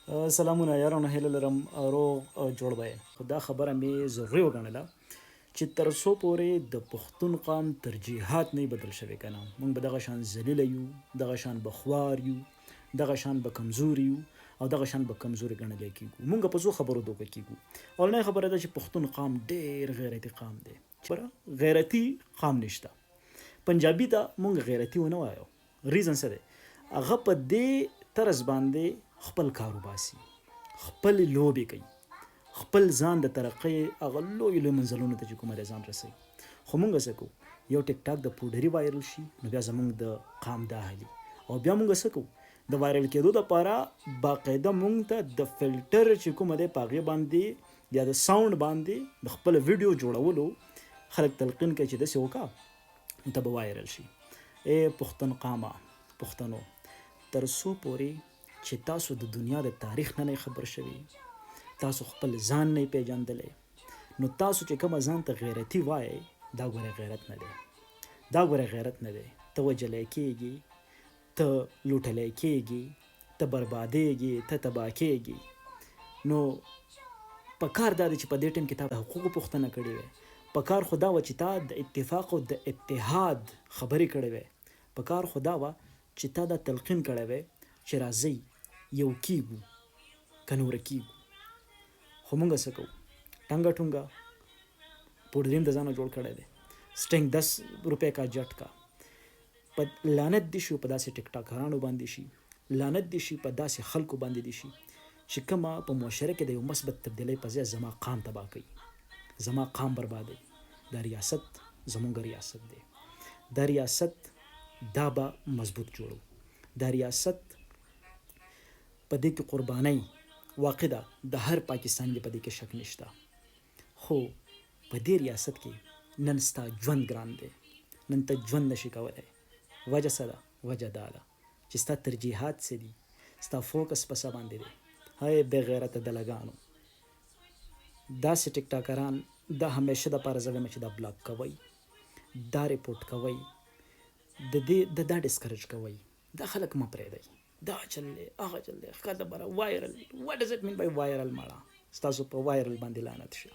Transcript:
سلامونه یارانو، هیله لرم روغ او جوړ به یې. خو دا خبره مې ضروري وګڼله چې تر څو پورې د پښتون قام ترجیحات نه بدل شوی کنه، مونږ به دغه شان ذلیل یو، دغه شان به خوار یو، دغه شان به کمزوري یو او دغه شان به کمزوري ګڼلی کیږو. مونږ په څو خبرو دوکه کیږو. اولنۍ خبره ده چې پښتون قام ډیر غیرتي قام دی. غیرتي قام نشته. پنجابي ته مونږ غیرتي ونه وایو. ریزن څه دی؟ هغه په دې طرز باندې خپل کار وباسي، خپل لوبې کوي، خپل ځان د ترقۍ هغه لوی لوی منزلونو ته چې کومه دی ځان رسوي. خو مونږ څه کوو؟ یو ټیک ټاک د پوډري وایرل شي نو بیا زمونږ د قام دا هلي او بیا مونږ څه کوو؟ د وایرل کېدو دپاره باقاعده مونږ ته د فلټر چې کومه دی په هغې باندې یا د ساونډ باندې د خپل ویډیو جوړولو خلک تلقین کوي چې داسې وکړه نو ته به وایرل شي. ای پښتون قامه پښتنو، تر څو پورې چې تاسو د دنیا د تاریخ نه نه خبر شوي، تاسو خپل ځان نه پیژندلی، نو تاسو چې کومه ځان ته غیرتي وایئ، دا ګوره غیرت نه دی، دا ګوره غیرت نه دی. ته وژلی کیږي، ته لوټلی کیږي، ته بربادیږي، ته تباه کیږي. نو په کار دا دی چې په دې ټیم کې تا د حقوقو پوښتنه کړې وی، په کار خو دا وه چې تا د اتفاق او د اتحاد خبرې کړې وی، په کار خو دا وه چې تا دا تلقین کړی وی چې راځئ یو کیږو که نه ورکیږو. خو مونږ څه کوو؟ ټنګه ټونګه پوډریم د ځانه جوړ کړی دی، سټینګ 10 روپې کا جټکا. په لعنت دې شي په داسې ټیک ټاکرانو باندې شي، لعنت دې شي په داسې خلکو باندې دې شي چې کومه په معاشره کې د یو مثبت تبدیلۍ په ځای زما قام تباه کوي، زما قام بربادوي. دا ریاست زمونږ ریاست دی، دا ریاست دا به مضبوط جوړو، دا ریاست په دې کې قربانۍ واقع ده، د هر پاکستاني په دې کې شک نشته، خو په دې ریاست کې نن ستا ژوند ګران دی، نن ته ژوند نشي کولای. وجه څه ده؟ وجه دا ده چې ستا ترجیحات څه دي، ستا فوکس په څه باندې دی. هی بې غیرته دلګانو، داسې ټیک ټاکران دا همیشه د پاره زه وایم چې دا بلاک کوئ، دا رپورټ کوئ، د دې د دا ډسکرج کوئ، دا خلک مه پرېږدئ. دا چل دی، هغه چل دی، ښکته بره وایرل. What does it mean by viral؟ مړه ستاسو په وایرل باندې لعنت شه.